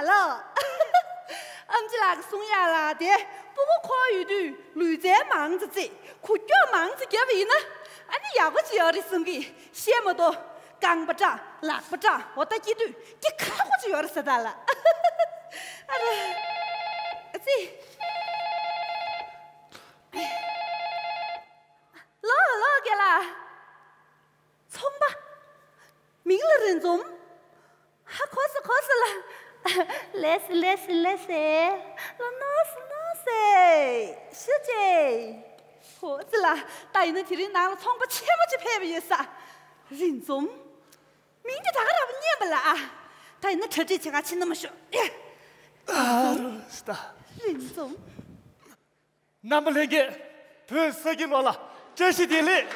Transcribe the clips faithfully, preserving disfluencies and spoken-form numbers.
ལགས། ཨམ་ཆི་ལགས་ཀྱིས་གསུང་ཡག་ལ་དེ་སྤུ་གུ་འཁོར་ཡོད་དུས་ལུས་རྩལ་མང་ཙམ་རྩེད། འགུལ་སྐྱོད་མང་ཙམ་བརྒྱབ་པ་ཡིན་ན་ཨ་ནི་ཡག་པོ་ཅིག་ཡོད་རེད་བསམ་གི། བཤད་མ་གཏོགས་རྐང་པ་སྐྲག་ལག་པ་སྐྲག་འོ་ད་སྐྱིད་དུས་སྐྱིད་ཁག་པོ་ཅིག་ཡོད་རེད་ཟེར་ད་ལ། ཨ་རེ། ཨ་ཙི། ལོ་ལོ་རྒན་ལགས། ཚོང་པ། མིང་ལ་རི་འཛོམས། ཧ་གོ་སོང་གོ་སོང་ལ། ལེས་ལེས་ལེས། ལོ་ནོ་སི་ནོ་སི། ཤུ་ཅེ། གོ་སོང་ལ། ད་ཡིན་ན་དེ་རིང་ནང་ལ་ཚོང་པ་ཆེན་པོ་ཅིག་ཕེབས་པ་ཡོད་ས། རི་འཛོམས། མིང་དེ་ད་ག་རང་སྙན་པ་ལ་ཨ། ད་ཡིན་ན་གྲ་སྒྲིག་བྱེད་ག་ཕྱིན་ན་མ་ཤོག་ཨ་རོ་སི་ད། རི་འཛོམས། རྣམ་པ་ལྷན་རྒྱས། བོད་ས་དགེ་ལོ་ལ་བཀྲ་ཤིས་བདེ་ལེགས།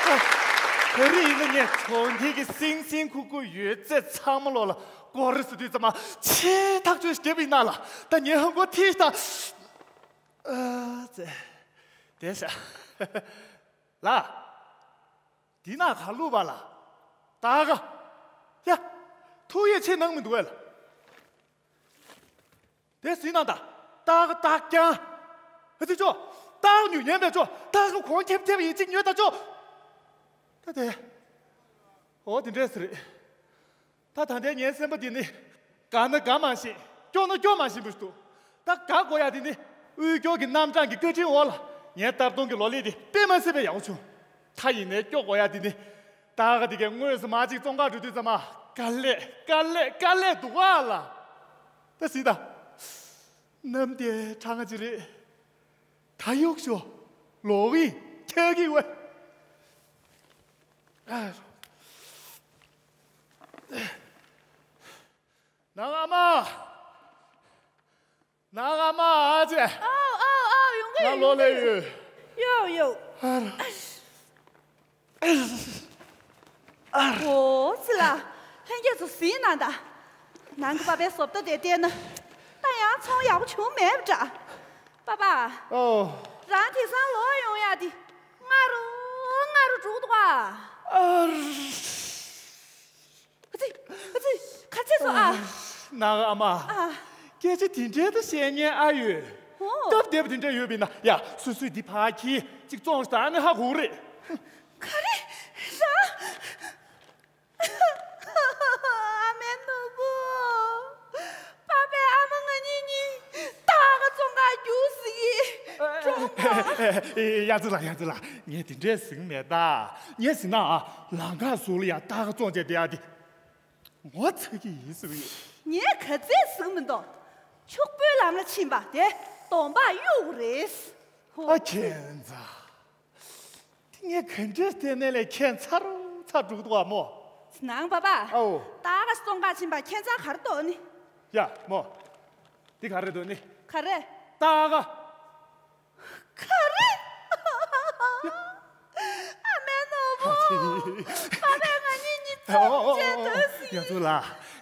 ད་རེས་ཡིན་ན་ངས་གྲོང་ཁྱེར་གྱི་སིང་སིང་ཁུག་ཁུག་ཡོད་ཚད་ཚང་མ་ལོ་ལ་སྐོར་རེ་བཟོ་དུས་ཙམ་མ་ཆེས་ཐག་ཆོད་ཞིག་བརྒྱབ་པ་ཡིན་ན་ལ། ད་ངས་ཧང་གོ་ཐིག་ད། ཨ་ཙེ། བསྡད་ཤག་ལ། འདི་ན་ག་བླུགས་པ་ལ། ཏག་ཀ་ཡ། ཐུགས་ཡིད་ཆེས་གནང་མི་འདུག་བས་ལ། དེ་སྲིད་ན་ད། ཏག་ཏག་ཀྱང་། ཨ་ཙི་ཅོ། ཏག་ཉུ་ཉན་པས་ཅོ། ཏག་གོང་ཁེབ་ཁེབ་ཡིན་གཅིག་ཉོས་ད་ཅོ། ད་དེ། འོ་དེ་འདྲས་སི་རེད། ད་ད་ལྟའི་ངའི་སེམས་པ་འདི་ནི། དགའ་ན་དགའ་མ་ཤེས། སྐྱོ་ན་སྐྱོ་མ་ཤེས་པ་ཞིག་འདུག་ད་དགའ་དགོས་ཡ་འདི་ནི། དབུལ་སྐྱོར་གྱི་རྣམ་གྲངས་ཀྱི་བཀའ་དྲིན་འོག་ལ། ངའི་སྟར་སྡོང་གི་ལོ་ལེགས་འདི་དཔེ་མ་སྲིད་པའི་ཡག་པོ་བྱུང་། ད་ཡིན་ནའི་སྐྱོ་དགོས་ཡ་འདི་ནི། ད་ག་འདི་གའི་དངོས་སུ་མ་གཅིག་བཙོང་གར་འགྲོ་དུས་ཙམ་མ། དཀའ་ལས་དཀའ་ལས་དཀའ་ལས་འདུག་ག་ལ། ད་སྲིད་ད། ནམ་དེ་གྲང་ང་ཅི་རེད། ད་གཡུག་ཤོག་ལོག་ཡིན་ཁྱེད་ཀྱི་ཝེ། ནང་ཨ་མ། ནང་ཨ་མ་ཨ་ཅེ། ཨའོ་ཨའོ་ཨའོ། ཡོང་གི་ཡོད། ང་ལོ་ལེ་ཡོད། ཡོད་ཡོད། ཨ་ར། ཨོ་ཙི་ལ། ལྷན་རྒྱས་ཚོ་གཟིགས་གནང་དང་། ནང་གི་པ་ཕའི་བཟོ་ལྟ་དེ་བལྟས་ན། ད་ཡང་ཚོང་ཡག་པོ་བྱུང་མེད་པ་འདྲ། པ་ཕ། ཨོ། རང་དེང་སང་ལོག་ཡོང་ཡག་དེ། སྔ་རུ་སྔ་རུ་འགྲོ་གི་འདུག་ག་ཨ་ར། ཨ་ཙི། ཨ་ཙི། ག་ཚད་སོང་ཨ། ནང་ཨ་མ། ཨ། སྐད་ཆ་དེ་འདྲའི་ད་བཤད་མཁན་ཨ་ཡོད། ཨོ། སྟབས་བདེ་པོ་དེ་འདྲ་ཡོད་པ་ཡིན་ན་ཡ། སོ་སོས་འདི་ཕར་ཁྱེར་གཅིག་བཙོངས་ཤིག་ད་ཨ་ནི་ཧ་གོ་གི་རེད། ག་རེ། རང་། ཨ་མའི་ནོར་བུ། པ་ཕའི་ཨ་མ་ང་གཉིས་གཉིས་ཏག་ཀ་བཙོང་གར་རྒྱུགས་ཟེར་གི། གྲོགས་པོ། ཡ་ཙི་ལགས་ཡ་ཙི་ལགས། ངས་དེ་འདྲས་ཟེར་གི་མེད་ད། ངས་ཟེར་ན་ཨ། ལམ་ཁ་ཟུར་ལ་ཡ་ཏག་ཀ་བཙོང་བྱས་བསྡད་ཡ་དེ། ངོ་ཚ་གི་ཡིན་ཟེར་གི་ཡོད། ངས་ག་ཚད་ཟེར་གི་མི་འདུག་ཕྱུག་པོའི་ལམ་ལ་ཕྱིན་པ་དེ་གདོང་པགས་གཡུག་རེད། ཨ་ཁྱེད་ཚ། དེ་ངས་ག་འདྲས་བལྟས་ནས་ལས་ཁྱད་མཚར་ཚ་འགྲོ་གི་འདུག་ཨ་མོ། ནང་པ་པ། ཨའོ། ཏག་ཀ་བཙོང་གར་ཕྱིན་པ་ཁྱད་མཚར་ག་རེ་འདུག་ནི། ཡ་མོ། འདི་ག་རེ་འདུག་ནི། ག་རེ། ཏག་ཀ་ག་རེ། ཨ་མའི་ནོར་བུ། པ་ཕས་ང་གཉིས་གཉིས་ཚོགས་བཅད་དོ་ཟིན། ཡ་ཚུ་ལ།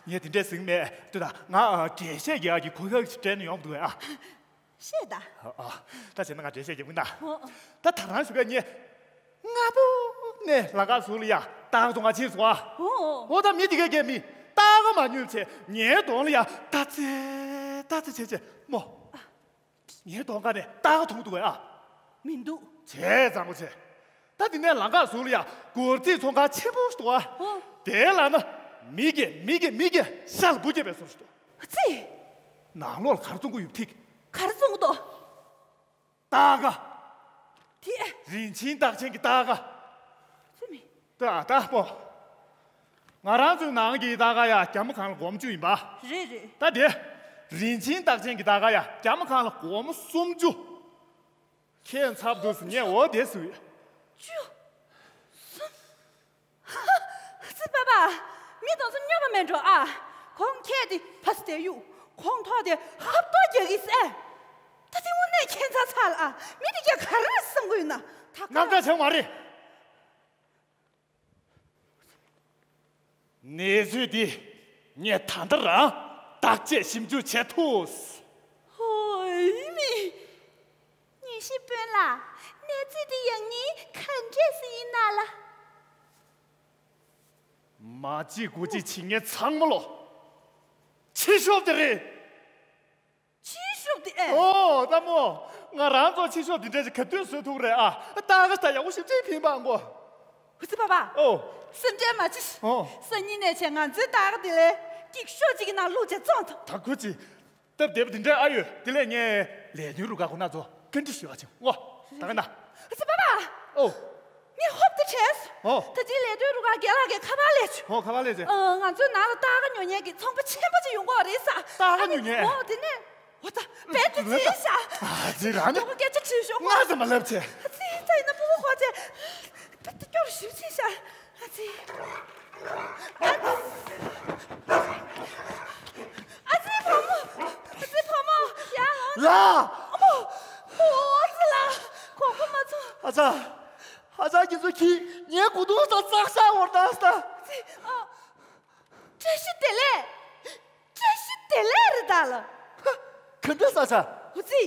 ངས་དེ་འདྲས་ཟིན་མེད་དུ་ད་ང་འགྲེལ་བཤད་རྒྱག་གི་གོ་སྐབས་ཤིག་སྤྲད་ན་ཡོང་གི་འདུག་ཨ། བཤད་ད། ཨ། ད་བྱས་ན་ང་འགྲེལ་བཤད་རྒྱག་གི་ན། ཨོ། ད་ད་རང་ཞུ་ག་ངས། སྔ་པོ་ནས་ལམ་ཁ་ཟུར་ལ་ཡ་ཏག་ཀ་བཙོང་གར་ཕྱིན་སོང་ཨ། ཨོ། ཨོ་ད་མི་དེ་གས་ཀྱིས་མི་ཏག་ཀ་མ་ཉོས་བྱས་ངའི་གདོང་ལ་ཡ་ལྟ་ཙེ་ལྟ་ཙེ་བྱས་བྱས་མོ། ངའི་གདོང་ཁ་ནས་ཏག་ཀ་མཐོང་འདུག་གས་ཨ། མི་འདུག་བྱས་བཟང་པོ་བྱས། ད་དེ་ནས་ལམ་ཁ་ཟུར་ལ་ཡ་སྒོར་རྩིས་ཚོང་ཁང་ཆེན་པོ་ཞིག་འདུག་ཨ། ཨོ། དེའི་ལ་ན་མི་གིས་མི་གིས་མི་གིས་ཤ་ལ་འབུ་རྒྱབ་པའི་བཟོ་ཞིག་འདུག་ཨ་ཙི། ནང་ལོགས་ལ་ག་རེ་བཙོང་གི་ཡོད་ཐིག་ག་རེ་བཙོང་གི་འདུག་ཏག་ཀ་དེ། རིན་ཆེན་རྟགས་ཅན་གྱི་ཏག་ཀ་ཙི་མི། ཏག་ཏག་པོ། ང་རང་ཚོའི་ནང་གི་ཏག་ཀ་ཡ་རྒྱ་མ་གང་ལ་སྒོར་མོ་བཅུ་ཡིན་པ། རེད་རེད། ད་དེ། རིན་ཆེན་རྟགས་ཅན་གྱི་ཏག་ཀ་ཡ་རྒྱ་མ་གང་ལ་སྒོར་མོ་སུམ་ཅུ། ཁྱད་མཚར་འདུག་ཟེར་ངས་འོ་དེ་ཟེར། བཅུ། གསུམ། ཙི་པ་པ། མི་དེ་ཚོ་སྨྱོ་པ་མེད་འགྲོ་ཨ། གོང་ཁེ་དེ་ཕ་སི་དེ་གཡུག་གོང་ཐོག་དེ་ཧབ་ཐོག་རྒྱག་གི་ཟེར། ད་དེ་དངོས་གནས་ཁྱད་མཚར་ཚ་ལ་ཨ། མི་དེ་གས་ག་རེ་བསམ་གི་ཡོད་ན། ད་ག་རྣམ་དཀྲ་བྱེད་མ་རེད། གནས་ཚུལ་འདི་ངས་ད་ལྟ་རང་བརྟག་དཔྱད་ཞིབ་འཇུག་བྱེད་ཐུབ། ཧོ་ཡིན་མི། ཉི་ཤི་དཔོན་ལགས། གནས་ཚུལ་འདི་ཡང་སྙིང་ག་འདྲས་སེ་ཡིན་ན་ལ། མ་གཅིག་དགུ་གཅིག་བྱེད་མཁན་ཚང་མ་ལོ། ཕྱི་ཤོག་དེ་རེད། ཕྱི་ཤོག་དེ་ཨེ། ཨོ་ལྟད་མོ། ང་རང་ཚོ་ཕྱི་ཤོག་འདི་འདྲ་ཞིག་ག་དུས་བཟོ་ཐུབ་རེད་ཨ། ཏག་ཏག་ཡག་པོ་ཞིག་ཅིག་ཕིན་པ་མགོ། ཧུ་ཙི་པ་པ། ཨོ། སེམས་ཁྲལ་མ་བྱེད། ཨོ། སང་ཉིན་ནས་བྱས་ང་ཚོའི་ཏག་ཏག་དེ་ལས་ཀྱི་ཤོག་ཅིག་གི་ནང་བླུགས་བྱས་བཙོང་ཐུབ། ད་ཁུ་ཅི། སྟབས་བདེ་པོ་འདི་འདྲ་ཨ་ཡོད། དེ་ལས་ངས་ལས་དོན་རུ་ཁག་ཁོ་ན་ཚོ་བཀའ་འདྲི་ཞུ་བ་བྱུང་ངོ་། ད་ག་ན། ཨ་ཙི་པ་པ། ཨོ། ངས་ཧོབ་ཏེ་བྲེས། ཨོ། ད་ཅི་ལས་དོན་རུ་ཁག་རྒན་ལགས་ཀྱིས་ཁ་པར་སླེབས་བྱུང་། ཨོ་ཁ་པར་སླེབས་བྱུང་། ཨ། ང་ཚོའི་ནང་ལ་ཏག་ཏག་ཉོ་མཁན་གྱི་ཚོང་པ་ཆེན་པོ་ཅིག་ཡོང་གི་ཡོད་རེད་ས། ཏག་ཏག་ཉོ་མཁན། ཨོ་དེ་ནས། འོ་ད་རྦད་དེ་ཅི་ཤ། ཨ་ཙི་རང་ནི། ཕྲུ་གུ་སྐད་ཆ་དྲིས་ཤོག་ང་ཙམ་མ་ལབ་བྱས། ཨ་ཙི་ད་ཡིན་ན་ཕྲུ་གུ་ཁོ་ཚེ། རྦད་དེ་སྐྱོར་ཞིབ་ཅི་ཤ། ཨ་ཙི། ཨ་ཙི་བུ་མོ། ཨ་ཙི་བུ་མོ། ཡ་ལོ། ལ། ཨོ། ཨོ་ཙི་ལ། གོ་གོ་མ་ཚོ། ཨ་ཙ། ཨ་ཙ་ཁྱེད་ཚོ་ཁྱི་ངའི་གོ་དུང་ས་ཙག་ཤ་བོར་ད་ས། ཨ་ཙི། ཨ། བཀྲ་ཤིས་བདེ་ལེགས། བཀྲ་ཤིས་བདེ་ལེགས་རེད་ད་ལ། ཧ། ག་འདྲ་ས་ཆ། འུ་ཙི།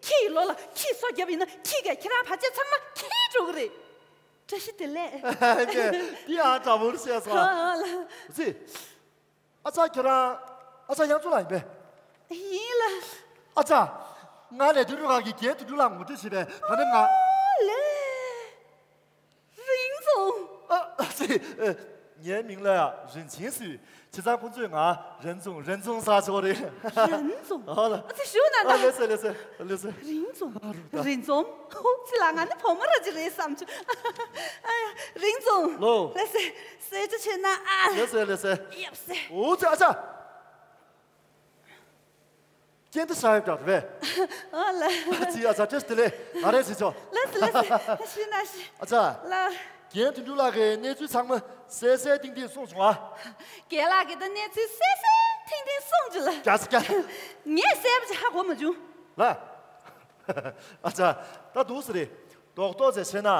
ཁྱི་ཡི་ལོ་ལ་ཁྱི་སོ་བརྒྱབ་ཡིན་ན་ཁྱི་གས་ཁྱེད་རང་བར་ཆད་ཚང་མ་ཁྱེར་འགྲོ་གི་རེད། བཀྲ་ཤིས་བདེ་ལེགས། འདི་ཨ་དྲ་བོར་བཤད་སོང་ཨ། ཨ་ལ། འུ་ཙི། ཨ་ཅག་ཁྱེད་རང་། ཨ་ཅག་ཡང་ཚོ་ལ་ཡིན་པས། ཡིན་ལ། ཨ་ཅག་ང་ལས་དོན་རུ་ཁག་གི་རྒན་དོན་གྲུབ་ལགས་ངོ་སྤྲོད་བྱེད་པའི་ད་ནི་ང་། ཨོ་ལེ། རིན་ཚོང་། ཨ་ཨ་ཙི། ཨེ། ངའི་མིང་ལ་རིན་ཆེན་ཟེར། བྱས་ཙང་ཁོང་ཚོས་ང་རིན་ཚོང་རིན་ཚོང་ཟེར་ཆོག་རེད། རིན་ཚོང་། ཨ་ལ། ཨ་ཙི་ཞུ་ན་ད། ཨ་ལེ་སེ་ལེ་སེ་ལེ་སེ། རིན་ཚོང་། ཨ་རུ་ད། རིན་ཚོང་། ཨོ་ཙི་ལ་ང་ནི་བུ་མོ་ར་ཅིག་རེད་བསམ་བྱུང་། ཨ་ཡ་རིན་ཚོང་། ལོ། ལེ་སེ། གསོལ་ཇ་མཆོད་ན་ཨ། ལེ་སེ་ལེ་སེ། ཡབ་སེ། ཨོ་ཙི་ཨ་ཅག་རྐྱེན་འདི་ཤ་ཡོད་འདྲ་རེད། ཨོ་ལ། ཨ་ཙི་ཨ་ཅག་བཀྲ་ཤིས་བདེ་ལེགས། ང་རེད་ཟེར་ཆོག་ལགས་སོ་ལགས་སོ། ཤི་ན་ཤི། ཨ་ཅག་ལ། རྒན་དོན་གྲུབ་ལགས་ཀྱིས་གནས་ཚུལ་ཚང་མ་གསལ་གསལ་ཐིང་ཐིང་གསུངས་བྱུང་ཨ། རྒན་ལགས་ཀྱིས་ད་གནས་ཚུལ་གསལ་གསལ་ཐིང་ཐིང་གསུངས་བྱུང་ལ། རྒྱ་ས་རྒྱ། ངས་གསལ་པོ་ཅིག་ཧ་གོ་མ་བྱུང་། ལ། ཨ་ཅག་ད་འདུག་སེ་རེད། རྡོག་རྡོག་ཙེ་བཤད་ན་ཨ།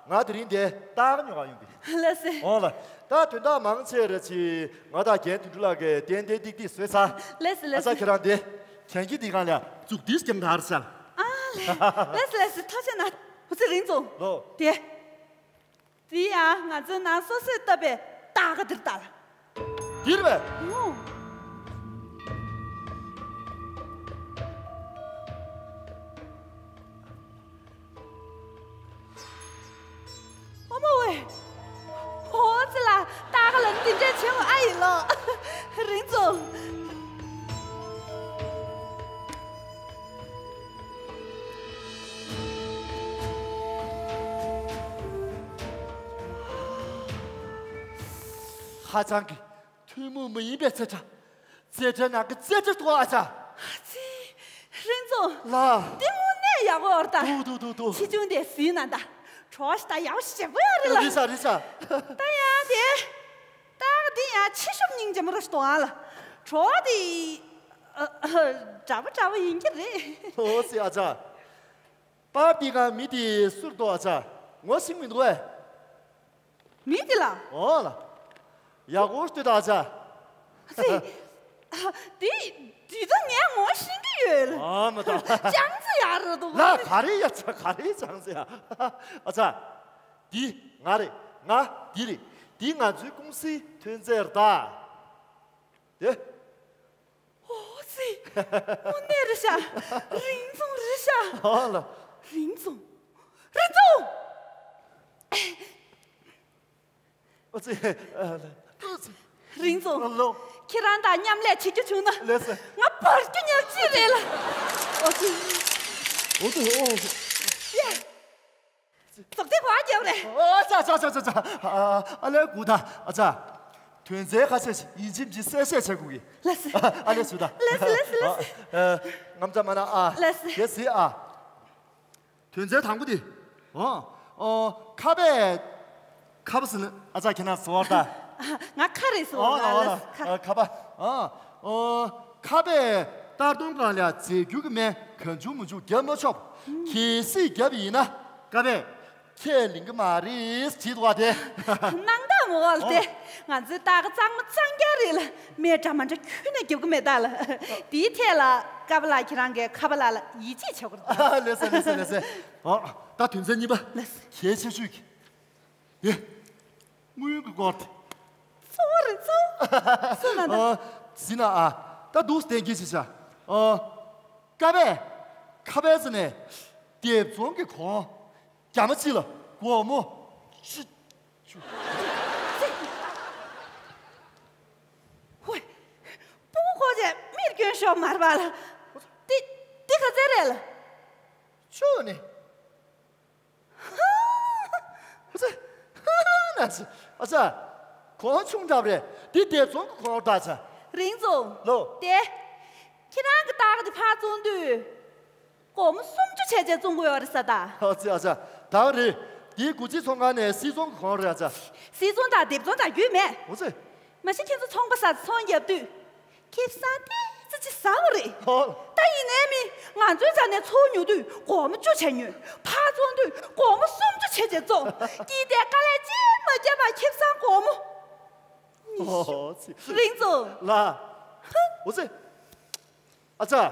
ང་དེ་རིང་འདིར་ཏག་ཉོ་ག་ཡོང་གི། ལགས་སེ། འོང་ལ། ད་དོན་དག་མང་ཆེ་རེ་ཅིག་ང་དང་རྒན་དོན་གྲུབ་ལགས་ཀྱིས་ཏན་ཏན་ཏིག་ཏིག་བཟོས་ཚར། ལགས་སེ་ལགས་སེ། ཨ་ཅག་ཁྱེད་རང་འདི་གྱོན་གྱི་འདི་གང་ལ་འཛུགས་ཏིས་ཀྱང་གར་ཤག་ཨ་ལེ། ལགས་སེ་ལགས་སེ་ཐུགས་རྗེ་གནང་། འུ་ཚོ་རིན་ཚོང་། ལོ། དེ། དེ་ཡང་ང་ཚོའི་ནང་སོ་སོས་བཏབ་པའི་ཏག་ཏག་འདིར་ལྟ་ལ། འདིར་བས། ཨོ། ཨ་མ་ཝེ། ཨོ་ཙི་ལ་ཏག་ལ་འདི་འདྲ་ཆེ་བ་ཨ་ཡིན་ལོ། རིན་ཚོང་། ཧ་ཅང་གི་ཐུན་མོང་མ་ཡིན་པའི་རྩེ་གྲ། རྩེ་གྲའི་ནང་གི་རྩེ་གྲ་ཐོག་ཨ་ཅག་ཨ་ཙི། རིན་ཚོང་། ལ། འདི་དངོས་གནས་ཡག་པོ་ཡོད་རེད་ད། འདུག་འདུག་འདུག་འདུག་ཕྱི་ཆུང་དེ་ཟིན་ན་ད། གྲོགས་ཤིག་ད་ཡག་པོ་ཞེ་པོ་ཡོད་རེད་ལ། རེད་ཤག་རེད་ཤག་ད་ཡང་དེ། ད་འདི་ཡང་ཕྱི་ཤོག་སྙིང་རྗེ་མོ་ར་ཞིག་འདུག་ཨ་ལ། གྲོགས་དེ། ཨ་ཨ། འདྲ་པོ་འདྲ་པོ་ཡིན་གྱི་རེད། ཨོ་ཙི་ཨ་ཅག་པར་འདི་ག་མི་དེ་སུར་འདུག་ཨ་ཅག་ངོ་ཤེས་མི་འདུག་ཨེ། མི་དེ་ལ། ཨོ་ལ། ཡག་པོ་ལྟོས་དང་ཨ་ཅག་ཙི། ཨ། དེ་དེ་ད་ངས་ངོ་ཤེས་ཀྱི་ཡོད་ལ། ཨ་མ་ད། ཅང་ཙི་ཡག་རེད་འདུག་ལ་ག་རེ་ཡ་ཅག་ག་རེ་ཅང་ཙི་ཡ། ཨ་ཅག་འདི་ང་རེད། ང་འདི་རེད། འདི་ང་ཚོའི་ཀུང་སིའི་ཐོན་རྫས་རེད་ད། དེ། ཨོ་ཙི། དངོས་གནས་རེད་ཤག་རིན་ཚོང་རེད་ཤག་ཨ་ལ། རིན་ཚོང་། རིན་ཚོང་། ཨོ་ཙི། ཨ་ལ། ཨོ་ཙི། རིན་ཚོང་། ཨ་ལོ། ཁྱེད་རང་དང་མཉམ་ལས་བྱེད་རྒྱུ་བྱུང་ན། ལགས་སེ། ང་བར་རྒྱུ་ཉག་གཅིག་རེད་ལ། ཨོ་ཙི། ཨོ་ཙི་ཨོ། ཡ། རྫོགས་ལྡན་གོ་བ་རྒྱབ་རེད། ཨོ་ཙ་ཙ་ཙ་ཙ་ཙ། ཨ་ཨ་ལས་གུ་ད་ཨ་ཙ། དོན་ཚན་ཁ་ཤས་ཤིག་ཡིན་གཅིག་མིན་གཅིག་གསལ་བཤད་བྱེད་དགོས་ཀྱི། ལགས་སེ། ཨ་ལས་སུ་ད། ལགས་སེ་ལགས་སེ་ལགས་སེ། ཨ་ཨ། རྔམ་ཙམ་མ་ན་ཨ། ལགས་སེ། དེ་ཟེར་ཨ། དོན་ཚན་དང་པོ་དེ། ཨོ། ཨོ། ཁ་པས། ཁ་པ་ཟེར་ན་ཨ་ཅག་ཁྱེད་རང་ཟེར་བ་ད། ང་ཁ་རེད་ཟེར་བ། ཨོ་ལ་ཨོ་ལ། ཁ། ཨ་ཁ་པ། ཨ། ཨོ། ཁ་པས་ལྟར་སྡོང་སྒང་ལ་རྫས་འགྱུར་གྱི་སྨན་གང་བྱུང་མང་བྱུང་བརྒྱབ་མ་ཆོག་གལ་སྲིད་བརྒྱབ་པ་ཡིན་ན་ཁ་པས་ཁས་ལེན་གྱི་མ་རེད་བྲིས་འདུག་བ་དེ། སྣང་དག་མོ་བ་ལ་དེ། ཨོ། ང་ཚོའི་ལྟ་ག་གཙང་མ་གཙང་རྐྱང་རེད་ལ། སྨན་འདྲ་མ་འདྲ་ཁྱོན་ནས་རྒྱབ་ཀྱི་མེད་ད་ལ། དེའི་ཐད་ལ་ཀ་པ་ལགས་ཁྱེད་རང་གིས་ཁ་པ་ལགས་ལ་ཡིད་ཆེས་བྱེད་དགོས་རེད། ཨ་ལགས་སེ་ལགས་སེ་ལགས་སེ། ཨོ། ད་དོན་ཚན་གཉིས་པ། ལགས་སེ། གལ་ཆེ་ཤོས་ཀྱི། ཡེ། དངུལ་གྱི་སྐོར་དེ། གཙོ་བོ་རེད་གཙོ་བོ། སོ་ན་ད། ཨ། ཟིན་ན་ཨ། ད་འདུག་སེ་བསྟན་གྱིས་ཤིག་བྱ། ཨ། ཀ་པས། ཁ་པས་ཟེར་ནས། སྡེབ་ཚོང་གི་གོང་། རྒྱ་མ་གཅིག་ལ་སྒོར་མོ། ཅི། ཅུ། ཧོ། སྤུ་གུ་ཁོ་ཆེ་མིར་སྐྱོན་ཤོག་མར་བ་ལ། འདི། འདི་ག་ཚད་རེད་ལ། ཆུ་ནི། ཨ་ཙི། ཨ་ཙི། གོང་ཆུང་འདྲ་པོ་རེད། འདི་སྡེབ་ཚོང་གི་གོང་ད་ཆ། རིང་ཙུང་། ལོ། དེ། ཁྱེད་རང་གི་རྟགས་འདི་ཕར་བཙོང་དུས། སྒོར་མོ་སུམ་ཅུ་བྱས་བྱས་བཙོང་དགོས་ཡོད་རེད་ས་ད། ཨ་ཙི། ཨ་ཙི། ད་རེད། འདི་སྒོ་རྩིས་ཚོང་ཁང་ནས་སིལ་ཚོང་གི་གོང་རེད་ཨ་ཙི། སིལ་ཚོང་དང་སྡེབ་ཚོང་དང་རྒྱུས་མེད། ཨ་ཙི། མ་གཞི་ཁྱེད་ཚོ་ཚོང་པ་ཟ་ཚོང་རྒྱབ་དུས། ཁེ་བཟང་ཏོག་ཙམ་ཅིག་ཟ་དགོས་རེད། ཧོ། ད་ཡིན་ནའི་མི་ང་ཚོའི་རྩ་ནས་ཚོང་ཉོ་དུས་སྒོར་མོ་བཅུ་བྱས་ཉོས། ཕར་བཙོང་དུས་སྒོར་མོ་སུམ་ཅུ་བྱས་བྱས་བཙོང་། ཀྱིས་དེ་དཀའ་ལས་ཅི་མ་བརྒྱབ་པ་ཁེ་བཟང་སྒོར་མོ། ཨོ་ཙི། རིང་ཙུང་། ལ། ཨོ་ཙི། ཨ་ཙི།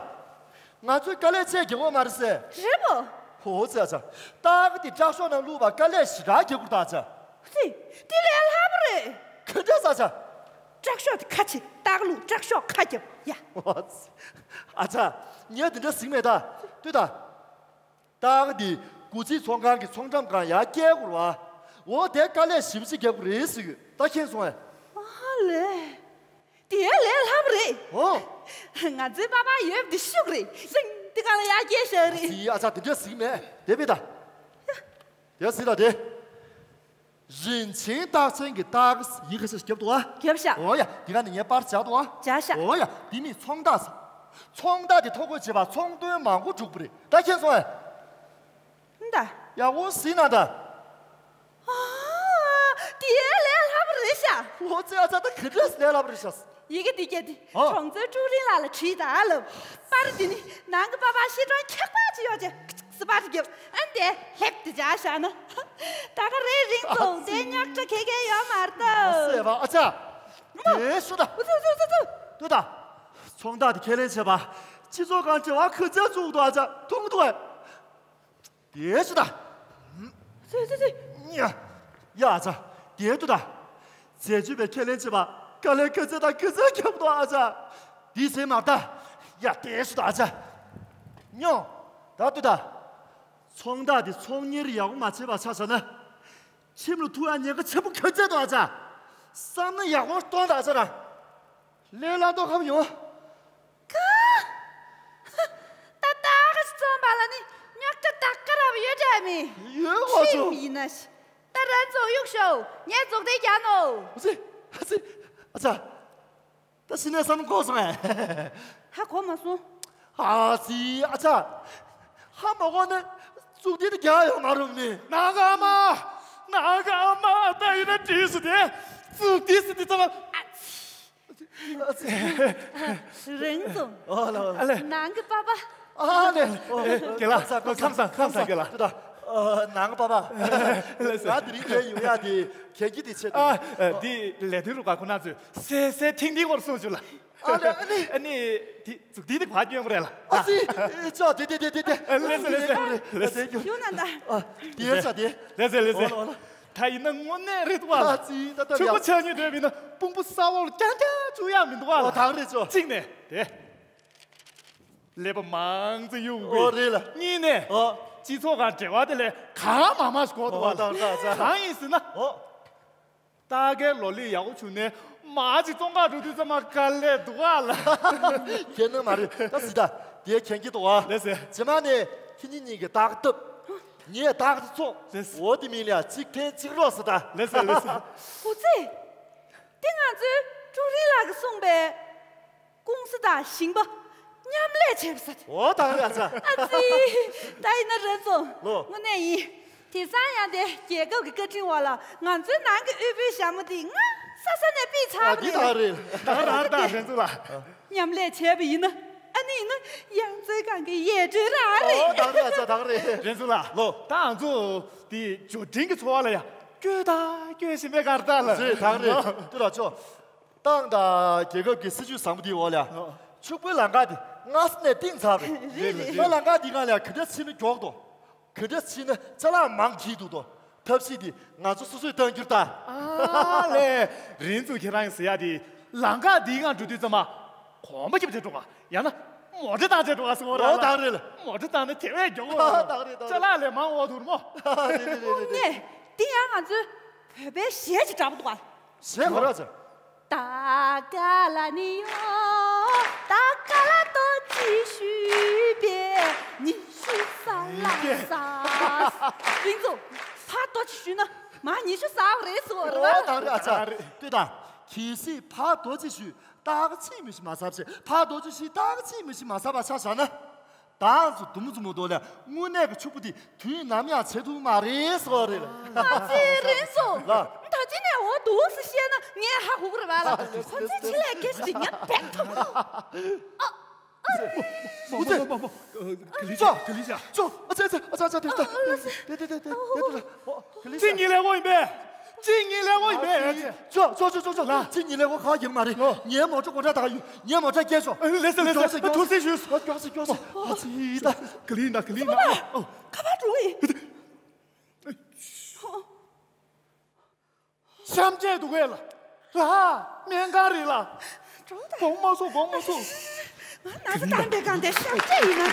ང་ཚོའི་དཀའ་ལས་ཆེ་རྒྱག་གོ་མ་རེད་ཟེར། རེད་པོ། ཧོ་ཙི། ཨ་ཙི། སྟག་འདི་སྐྲག་ཤོག་ནང་བླུགས་པ་དཀའ་ལས་ཞེ་དྲག་རྒྱག་དགོས་ད་ཨ་ཙི། ཙི། འདི་ལས་སླ་པོ་རེད། ག་འདྲ་ཟ་ཨ་ཙི། སྐྲག་ཤོག་དེ་ཁ་ཕྱེ། སྟག་བླུགས་སྐྲག་ཤོག་ཁ་རྒྱབ་ཡ། ཨོ་ཙི། ཨ་ཙི། ངས་དེ་འདྲ་ཟིག་མེད་ད། ལྟོས་ད། སྟག་འདི་སྒོ་རྩིས་ཚོང་ཁང་གི་ཚོང་འགྲམ་སྒང་ཡར་བསྐྱལ་དགོས་རེད་བ། འོ་དེ་དཀའ་ལས་ཞེ་པོ་ཅིག་རྒྱག་དགོས་རེད་ཟེར་གྱི་ཡོད། ད་མཁྱེན་སོང་ངས། ཨ་ལས། དེ་ལས་སླ་པོ་རེད། ཨོ། ང་ཚོའི་པ་ཕ་ཡོད་པ་འདི་ཤུགས་རེད། ཤིང་འདི་སྒང་ལ་ཡར་བསྐྱལ་བཞག་རེད། ཨ་ཙི། ཨ་ཙི། དེ་འདྲ་ཟིག་མེད། དེ་བས་ད། དེ་ཟིག་ད་དེ། རིན་ཆེན་རྟགས་ཅན་གྱི་རྟགས་ཡིག་ཁ་ཤས་བརྒྱབ་འདུག་ཨ། བརྒྱབ་ཤག། འོ་ཡ། འདི་ག་ནས་ངས་པར་བཞག་འདུག་ཨ། བཞག་ཤག། འོ་ཡ། འདི་མིན་ཚོང་རྟགས་ཟེར། ཚོང་རྟགས་དེ་ཐོ་འགོད་བྱེད་པར་ཚོང་དོན་མང་པོ་འགྲུག་པ་རེད། ད་མཁྱེན་སོང་ཨེ། ད། ཡག་པོ་གཟིགས་ན་ད། ཨ། དེ་ལས་སླ་པོ་རེད་ཤག། ཨོ་ཙི། ཨ་ཙི། ད་ག་འདྲས་ལས་སླ་པོ་རེད་ཤག། ཡི་གེ་འདི་བརྒྱབ་དུས། ཨ། གྲོང་ཚོའི་ཀྲུའུ་རིན་ལགས་ལ་བྲིས་དང་ལབ། པར་འདི་ནི་ནང་གི་པ་ཕ་ཤི་གྲོང་འཁྱག་པ་ཅིག་ཡོད་ཅེས་སི་པར་བརྒྱབ། ཨ་ནི་དེ་ལྷེབ་དེ་བཞག་བཞག་ན། ད་ག་རེད་རིང་ཙུང་། དེ་རྙོག་དྲ་ག་གེ་ཡོད་མ་རེད་ད། ཨ་ཙི། ཨ་ཙི། དེ་ཤོད་ད། ཨུ་ཙི་ཨུ་ཙི་ཨུ་ཙི། ལྟོས་ད། ཚོང་རྟགས་དེ་ཁས་ལེན་བྱས་པ། སྤྱི་ཚོགས་ཁང་བྲེལ་བ་ག་ཚོད་བྱུང་འདུག་ཨ་ཙི། མཐོང་གི་འདུག་ཨ། དེ་ཤོད་ད། ཙི་ཙི་ཙི། ཡ། ཡ་ཨ་ཙི། དེ་ལྟོས་ད། འཛད་སྤྱོད་པས་ཁས་ལེན་བྱས་པ། དཀའ་ལས་ག་ཚོད་དང་ག་ཚོད་བརྒྱབ་འདུག་ཨ་ཙི། དེ་ཟེར་མ་ད། ཡ་དེ་ཤོད་ད་ཨ་ཙི། ཉོ། ད་ལྟོས་ད། ཚོང་རྟགས་དེ་ཚོང་གཉེར་ཡག་པོ་མ་བྱས་པ་ཆ་བཞག་ན། ཁྱིམ་ལ་ཐུག་ཡ་ཉེན་ཁ་ཆེན་པོ་ག་ཚོད་འདུག་ཨ་ཙི། བསམ་བློ་ཡག་པོ་གཏོང་ད་ཨ་ཙི་ར། ལས་སླ་མདོག་ཁ་པོ་ཡོང་། ཀ། ད་ལྟ་ག་ཞིག་བཙོང་པ་ལ་ནི་རྙོག་དྲ་ད་ག་ར་བ་ཡོད་འདྲ་མི། ཡོད་ཁོ་ཚོ། ཁྱིམ་ཡིན་ན་ཤི། ད་རང་ཚོ་གཡུག་ཤོག། ངས་འཛུགས་གཏན་རྒྱག་ནོ། ཨ་ཙི། ཨ་ཙི། ཨ་ཙི། ད་ཕྱི་ནས་བསམ་གོ་སོང་ངས། ཧ་གོ་མ་སོང་། ཨ་ཙི། ཨ་ཙི། ཧ་མ་གོ་ན་འཛུགས་གཏན་དེ་རྒྱག་ཡོང་མ་རུང་ནི། ནང་གི་ཨ་མ། ནང་གི་ཨ་མ། ད་ཡིན་ན་བྲིས་སུ་དེ། འཛུགས་གཏན་སུ་དེ་ཚང་མ། ཨ་ཙི། རིང་ཙུང་། ཨོ་ལ་ཨོ་ལ། ནང་གི་པ་ཕ། ཨ་ལེ། རྒན་ལགས། ཁམས་བཟང་། ཁམས་བཟང་རྒན་ལགས། ནང་གི་པ་ཕ། ལགས་སོ། ང་དེ་རིང་དེ་ཡོང་ཡ་དེ་གན་གི་དེ་ཆེད་དུ། ཨ། འདི་ལས་དོན་རུ་ཁག་ཁོ་ན་ཚོས་སེ་སེ་ཐིང་ཐིང་བོར་གསུངས་བྱུང་ལ། ཨ་ལེ། ཨ་ནི། ཨ་ནི། དེ་འཛུགས་གཏན་དེ་ཕར་སྐྱོན་དགོས་རེད་ལ། ཨ་ཙི། ཅོ་དེ་དེ་དེ་དེ་དེ། ལགས་སོ་ལགས་སོ། ལགས་སོ། ཡོང་ན་ད། ཨ། དེ་ཡ་ས་དེ། ལགས་སོ་ལགས་སོ། ཨོ་ལ་ཨོ་ལ། ད་ཡིན་ན་དངོས་གནས་རེད་འདུག་བ་ལ། ཨ་ཙི། ད་ད་ཕྱུག་པོ་ཡ། ཆགས་ཉེས་དོན་མིན་ན་དཔུང་པ་ས་འོག་ལ་རྐྱང་རྐྱང་བཅུག་ཡག་མི་འདུག་བ་ལ། ཨོ་ད་རེད་ཅོ། གཅིག་ནས་དེ། ཀླད་པ་མང་ཙམ་གཡུག་དགོས། ཨོ་རེད་ལ། གཉིས་ནས། ཨོ། སྤྱི་ཚོགས་ཁང་བྲེལ་བ་དེ་ལས་གང་མང་མང་ཞིག་དགོས་འདུག་བ་ལ། ཨོ་ད་ད་ད། གང་ཡིན་ཟེར་ན། ཨོ། རྟ་སྐད་ལོ་ལེགས་ཡག་པོ་བྱུང་ནས་མར་ཅིག་བཙོང་གར་འགྲོ་དུས་ཙམ་པ་དཀའ་ལས་འདུག་ཨ་ལ། ཁྱེད་ནི་མ་རེད་ད་ཟི་ད། དེ་མཁྱེན་གྱི་འདུག་ཨ། ལགས་སེ། རྗེས་མ་ནས་ཁྱེད་གཉིས་གཉིས་ཀྱི་རྟགས་བཏབ། ངས་རྟགས་དེ་བཙོང་། ལགས་སེ། འོ་དེ་མིན་ལ་གཅིག་འཐེན་གཅིག་རོགས་ཟེར་ད། ལགས་སེ་ལགས་སེ། ཨོ་ཙི། དེ་ང་ཚོའི་ཀྲུའུ་རིན་ལགས་ཀྱིས་གསུངས་པའི། ཀུང་སི་དང་ཞིང་པ་མཉམ་ལས་བྱེད་པ་ཟེར། འོ་ད་རེད་ཨ་ཙི། ཨ་ཙི། ད་ཡིན་ན་རེད་ཙུང་། ལོ། དངོས་གནས་ཡིན། དེང་སང་ཡང་དེ་རྒྱལ་ཁབ་ཀྱི་བཀའ་དྲིན་འོག་ལ་ང་ཚོའི་ནང་གི་དབུལ་པོའི་ཞྭ་མོ་འདི་ང་ས་ས་ནས་ཕུད་ཚར་བ་རེད། ད་ད་ད་རེད་ཙུང་ལགས། མཉམ་ལས་བྱས་པ་ཡིན་ན་ཨ་ནི་ཡིན་ན་ཡང་རྩེ་གང་གི་ཡས་སྤྲོད་རང་རེད། འོ་ད་རེད་ཨ་ཙི། ད་རེད། རེད་ཙུང་ལགས། ལོ། ད་ང་ཚོ་དེ་འབྱོར་འབྲིང་གི་འཚོ་བ་ལ་ཡང་བསྐྱོད་ད་བསྐྱོད་བཞིན་པའི་གར་སྟངས་ལ། རེད་ད་རེད། ལྟོས་ར་ཅོ། ཏང་དང་རྒྱལ་ཁབ་ཀྱི་སྲིད་ཇུས་བཟང་པོ་དེའི་འོག་ལ་ཕྱུག་པོའི་ལམ་ཁ་དེ་སྔ་ས་ནས་བཏིང་ཚར་བ་རེད། རེད་རེད། ད་ལམ་ཁ་དེའི་སྒང་ལ་ག་འདྲ་ཕྱིན་ན་མགྱོགས་འདུག་ག་འདྲ་ཕྱིན་ན་ཅ་ལག་མང་འགྱིག་འདུག་དོ། ཐབས་ཤེས་དེ་ང་ཚོ་སོ་སོས་གཏང་རྒྱུ་རེད་ད། ཨ་ལས། རིན་ཙུང་ཁྱེད་རང་ཟེར་ཡ་དེ་ལམ་ཁ་དེའི་སྒང་འགྲོ་དུས་ཙམ་པ། གོམ་པ་རྒྱབ་བྱས་འགྲོ་ག་ཡང་ན་མོ་ཊ་བཏང་བྱས་འགྲོ་ག་ཟེར་བ་ར་ལ། ཨོ་བཏང་རེད་ལ། མོ་ཊ་བཏང་ན་དེ་བས་མགྱོགས་པ་ར། བཏང་རེད་བཏང་རེད། ཅ་ལག་ལས་མང་བ་འདུག་མོ། རེད་རེད་རེད་རེད། དངོས་གནས་འདི་ཡང་ང་ཚོའི་བོད་པའི་གཞས་ཅིག་འདྲ་པོ་འདུག་ག་གཞས་ག་ར་ཚ། ད་ག་ལ་ནི་ཡོ། ད་ག་ལ་ཏོ་ཅི་ཞུས་པས་ཉི་ཤུ་ས་ལ་ས། ལིང་ཚོ། ཕ་ཏོ་ཅི་ཞུས་ན་མ་ཉི་ཤུ་ས་བ་རེད་ཟེར་བ་རེད་བ། ཨོ་བཏང་རེད། ཨ་ཚ། ལྟོས་དང་། གལ་སྲིད་ཕ་ཏོ་ཅི་ཞུས། སྟག་ཚིག་མི་ཤི་མ་ཟ་བྱེད། ཕ་རྡོ་རྗེ་ཤི་སྟག་ཚིག་མི་ཤི་མ་ཟ་བ་ཆ་བཞག་ན། ད་ཚོ་དུམ་བུ་ཙམ་མོ་དོ་ལ་དངོས་གནས་ཀྱི་ཕྱུག་པོ་དེ་དུས་ནམ་ཡང་བྱེད་ཐུབ་མ་རེད་ཟེར་བ་རེད་ལ། ཨ་ཙི་རིང་སོ། ལ། ད་ཅི་ནས་འོ་འདུག་སེ་བཤད་ན་ངས་ཧ་གོ་གི་རེད་བ་ལ། ཁོ་ཚོའི་ཕྱི་ལས་སྐད་ཆ་དེ་ངས་བེད་ཐུབ། ཨ། ཨ་ཙི། མོ་མོ་མོ་མོ། ག་ལི་ཅི། ཅོ། ག་ལི་ཅི། ཅོ། ཨ་ཙི་ཨ་ཙི་ཨ་ཙི་ཨ་ཙི། དེ་དེ་དེ་དེ་དེ་དེ། ཅི་ངའི་ལས་ངོ་ཡིན་པས། ཅི་ངའི་ལས་ངོ་ཡིན་པས། ཅོ་ཅོ་ཅོ་ཅོ་ཅོ། ཅི་ངའི་ལས་ངོ་གང་ཡིན་མ་རེད། ངའི་མོ་ཊ་སྒོ་ཁྲལ་བཏང་ཡོད། ངའི་མོ་ཊ་སྐྱེལ་ཤོག་ལེ་སེ་ལེ་སེ། ཐུགས་སེ་ཞུས། སྐྱོག་སེ་སྐྱོག་སེ། ཨ་ཙི་ད། ག་ལི་ཡིན་ད། ག་ལི་ཡིན་ད། ཨོ། ཁ་པར་འགྲོ་ཡིན། གཤམ་བཅད་འདུག་གས་ལ། ལ། སྨན་ཁང་རེད་ལ། འགྲོ་ད། དགོངས་མ་ཚོམས། དགོངས་མ་ཚོམས། ང་ན་ཚ་དང་པའི་སྒང་དེ་གཤམ་བཅད་ཡིན་ན།